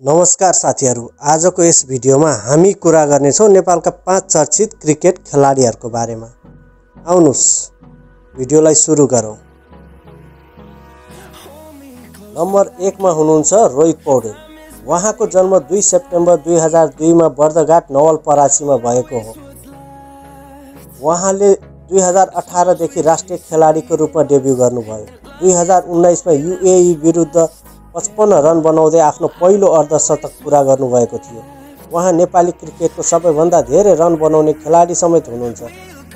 नमस्कार साथीहरु, आजको यस भिडियोमा हामी कुरा गर्नेछौं नेपालका 5 चर्चित क्रिकेट खेलाडीहरुको बारेमा। आउनुस् भिडियोलाई सुरु गरौं। नम्बर 1 मा हुनुहुन्छ रोहित पौडेल। उहाँको जन्म 2 सेप्टेम्बर 2002 मा बर्दघाट नवलपरासीमा भएको हो। उहाँले 2018 देखि राष्ट्रिय खेलाडीको रूपमा डेब्यु गर्नुभयो। 2019 मा युएई विरुद्ध 55 रन बनाउँदै आफ्नो पहिलो अर्धशतक पूरा गर्नुभएको थियो। उहाँ नेपाली क्रिकेटको सबैभन्दा धेरै रन बनाउने खेलाडी समेत हुनुहुन्छ।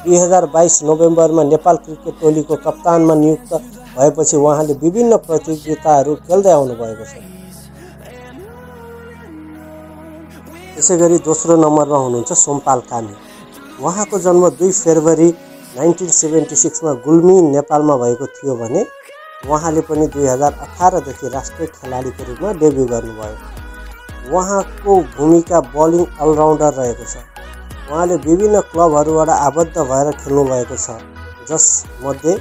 2022 नोभेम्बरमा नेपाल क्रिकेट टोलीको कप्तानमा नियुक्त भएपछि उहाँले विभिन्न प्रतियोगिताहरू खेल्दै आउनु भएको छ। त्यसैगरी दोस्रो नम्बरमा हुनुहुन्छ सोमपाल कामी। उहाँको जन्म 2 फेब्रुअरी 1976 मा गुल्मी नेपालमा भएको थियो भने उहाँले पनि 2018 देखि राष्ट्रिय खेलाडीको रूपमा डेब्यु गर्नुभयो। उहाँको भूमिका बलिङ अलराउन्डर रहेको छ। उहाँले विभिन्न क्लबहरूबाट आबद्ध भएर खेल्नु भएको छ, जसमध्ये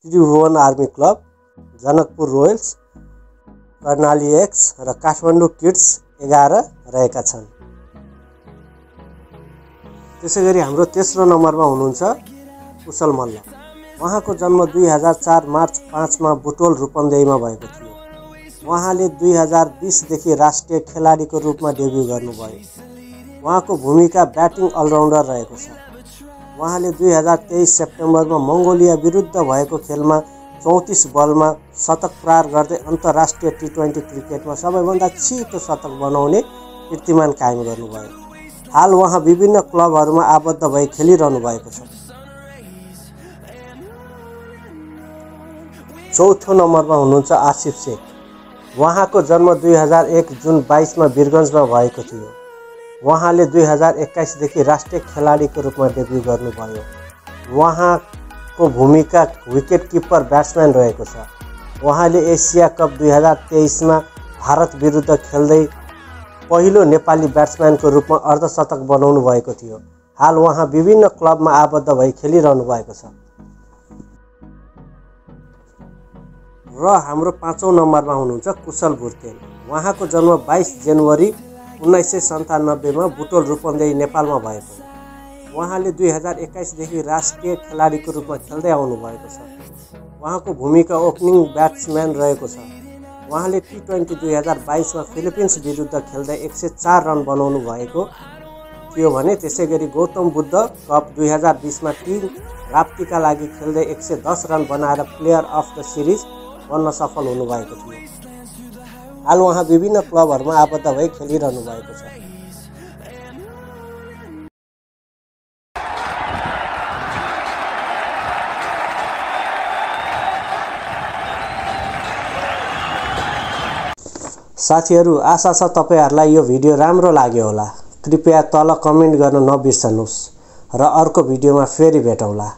Tribhuvan army club, Janakpur royals, Karnali x र काठमाडौँ किड्स 11 रहेका छन्। त्यसैगरी हाम्रो तेस्रो नम्बरमा हुनुहुन्छ कुशल मल्ल। उहाँको जन्म 2004 मार्च 5 मा बुटोल रूपन्देहीमा भएको थियो। उहाँले 2020 देखि राष्ट्रिय खेलाडीको रूपमा डेब्यु गर्नुभयो। उहाँको भूमिका ब्याटिङ अलराउन्डर रहेको छ। उहाँले 2023 सेप्टेम्बरमा मङ्गोलिया विरुद्ध भएको खेलमा 34 बलमा शतक प्रहार गर्दै अन्तर्राष्ट्रिय टी20 क्रिकेटमा सबैभन्दा छिटो शतक बनाउने कीर्तिमान कायम गर्नुभयो। हाल उहाँ विभिन्न क्लबहरूमा आबद्ध भई खेलिरहनु भएको छ। चौथो नम्बरमा हुनुहुन्छ आसिफ शेख। उहाँको जन्म 2001 जुन 22 मा वीरगञ्जमा भएको थियो। उहाँले 2021 देखि राष्ट्रिय खेलाडीको रूपमा डेब्यु गर्नुभयो। उहाँको भूमिका विकेट किपर ब्याट्सम्यान रहेको छ। उहाँले एसिया कप 2023 मा भारत विरुद्ध खेल्दै पहिलो नेपाली ब्याट्सम्यानको रूपमा अर्धशतक बनाउनु भएको थियो। हाल उहाँ विभिन्न क्लबमा आबद्ध भई खेलिरहनु भएको छ। र हाम्रो 5औं नम्बरमा हुनुहुन्छ कुशल भुर्तेल। उहाँको जन्म 22 जनवरी 1997 मा बुटोल रूपन्देही नेपालमा भएको। उहाँले 2021 देखि राष्ट्रिय खेलाडीको रूपमा खेल्दै आउनु भएको छ। उहाँको भूमिका ओपनिङ ब्याट्सम्यान रहेको छ। उहाँले टी20 2022 मा फिलिपिन्स विरुद्ध खेल्दै 104 रन बनाउनु भएको थियो भने त्यसैगरी गौतम बुद्ध कप 2020 मा टिम राप्तीका लागि खेल्दै 110 रन बनाएर प्लेयर अफ द सिरिज बन्न सफल हुनुभएको थियो। हाल उहाँ विभिन्न क्लबहरूमा आबद्ध भई खेलिरहनु भएको छ। साथीहरु, आशा छ तपाईहरुलाई यो भिडियो राम्रो लाग्यो होला। कृपया तल कमेन्ट गर्न नबिर्सनुहोस् र अर्को भिडियोमा फेरि भेटौँला।